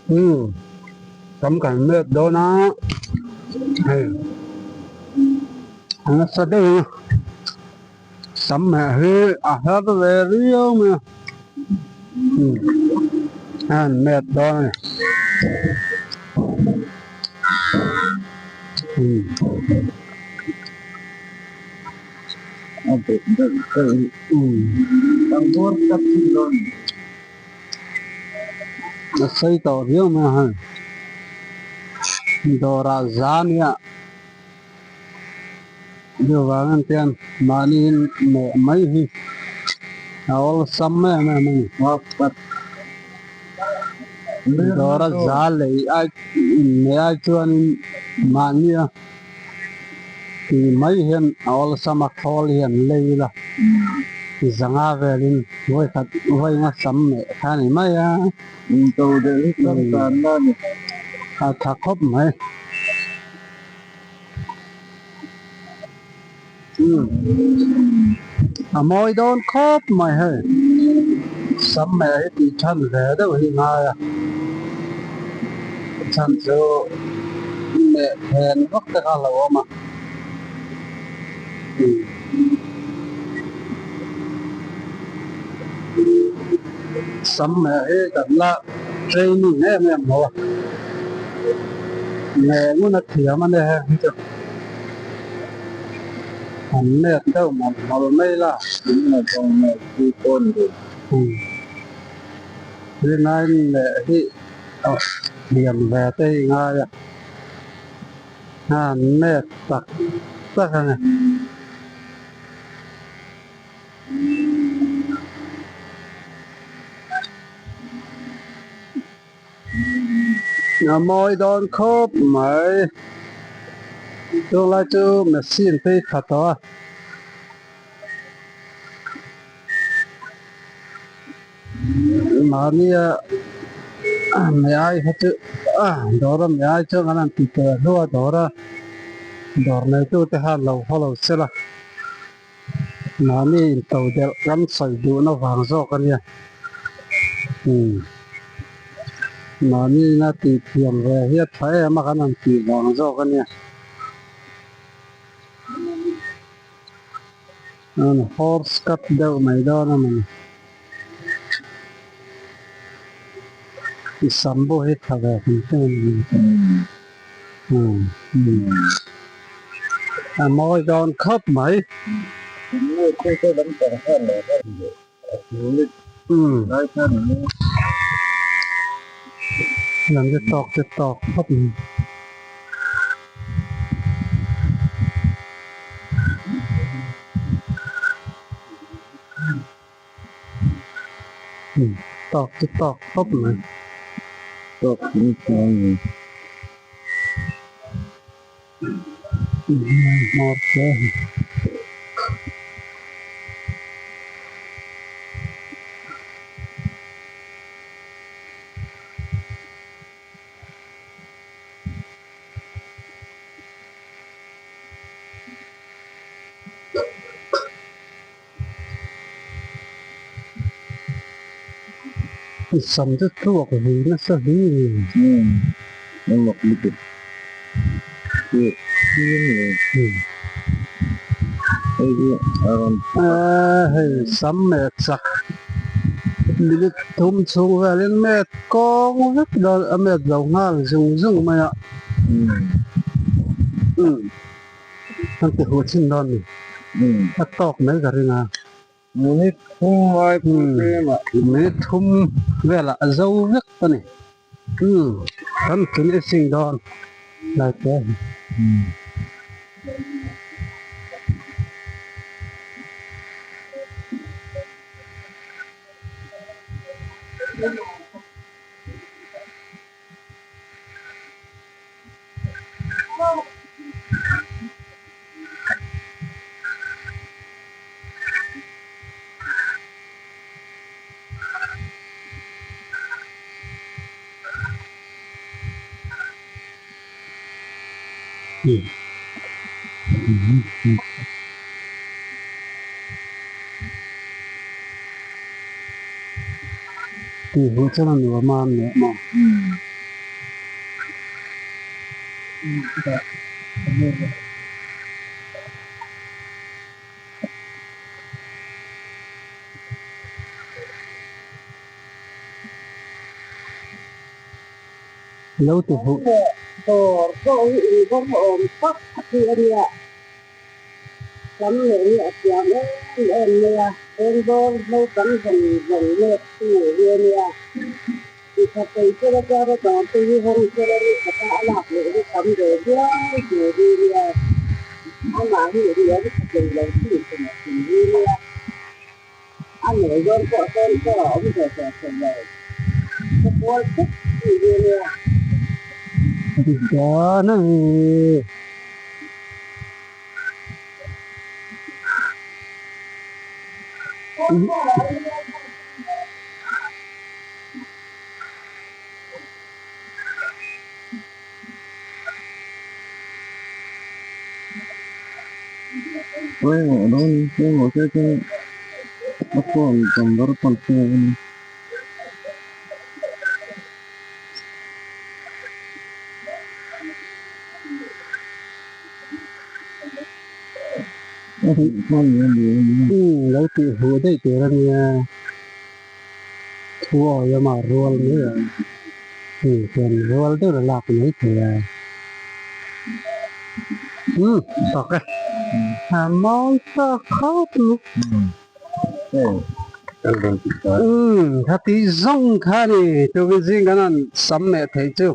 Umm tam kan met dawn a hei a nasa deuh ang a sam meh hi a har ve riau mai a umm a han met dawn a ni umm. A bet deuh deuh hi pangpar tak hi dawn. A sawi tawh viau mai a hei dawrah za nia chuvang en te mahni in meh mai hi a awlsam em em a ni dawra za lei ai meh ai chuanin mahnia Tih mai hian a awlsam a khawl hian lei ila zanga velin vawikhat vawiinga sam meh kha a ni mai a. Into deuh hi chuan tan la a ni. A tha khawp mai. A mawi dawn khawp mai hei. Sam meh hi tih than ve deuh hi ngai a. Chhan chu meh then vak te kha a lo awm a. Sam meh hi kan la training em em lo a. Meh ngun a thiam a nia heng hi chu. An met deuh mawlh mawlh mai la. Tunah zawng meh chu pawn ve. Ringain meh hi a liam ve te hi ngai a. An met tak tak a ni. A mawi dawn khawp mai. Tunlai chu machine phei tha tawh a. Mahnia mei ai kha chu dawra mei ai chuan an han ti teh hluah a dawr a dawr neitu te khan lo haw lo se la mahni into delh kan sawi duhna vang zawk a nia umm mahni ina tih thiam ve hi a tha em a kan han tih vang zawk a nia. An horse cut deuh mai dawn a mawni. I sam pawh hi tha ve hrim hrim a ni. A mawi dawn khawp mai. Lam chu tawk chu tawk khawp mai. Tawk chu tawk khawp mai. Tawk chu tawk mai. Hmawr te. Sam chu tluak vui nasa hle. Umm emaw lutuk tluak chiang lo. Hei hi a rawn Aaa hei sam met chak minute thum chhung velin met kawng vek dawn a met zo nghal zung zung mai a. Umm an ti huh thin dawn ni a tawk mai ka ring a. Minute thum lai pawh tlem ah. Minute thum velah a zo vek a ni. Umm kan finishing dawn lai te. Tih huh chuan a nuam a, meh maw? Lo ti huh. Dawr pawh hi inbawm awm tak hi a nia. Sam leh hi a thiam em em mai a, Bengal naupang zawng zawng let tu hi a nia. Titha thei sela chuan a dawr te hi hawng sela ni khata a lak leh hi tam ve viau tur hi a nia. Amah hi rian tha thei lo chi thei hi a nia. A nei dawn pawh sawn chaw a awm ve tawh thei lo. Ka kual thut chi hi a nia. Dikdan a ni. Pawimawh dawn pawimawh se chuan a phone number pawn hriat a ni. Lo tih huh daih tur a nia thu awi a mah rual mai a chuan rual deuh a lak mai thei a umm tak e a mawi tak khawp mai. Umm khati zawng kha a ni tuvin zing kan han sam leh thei chu.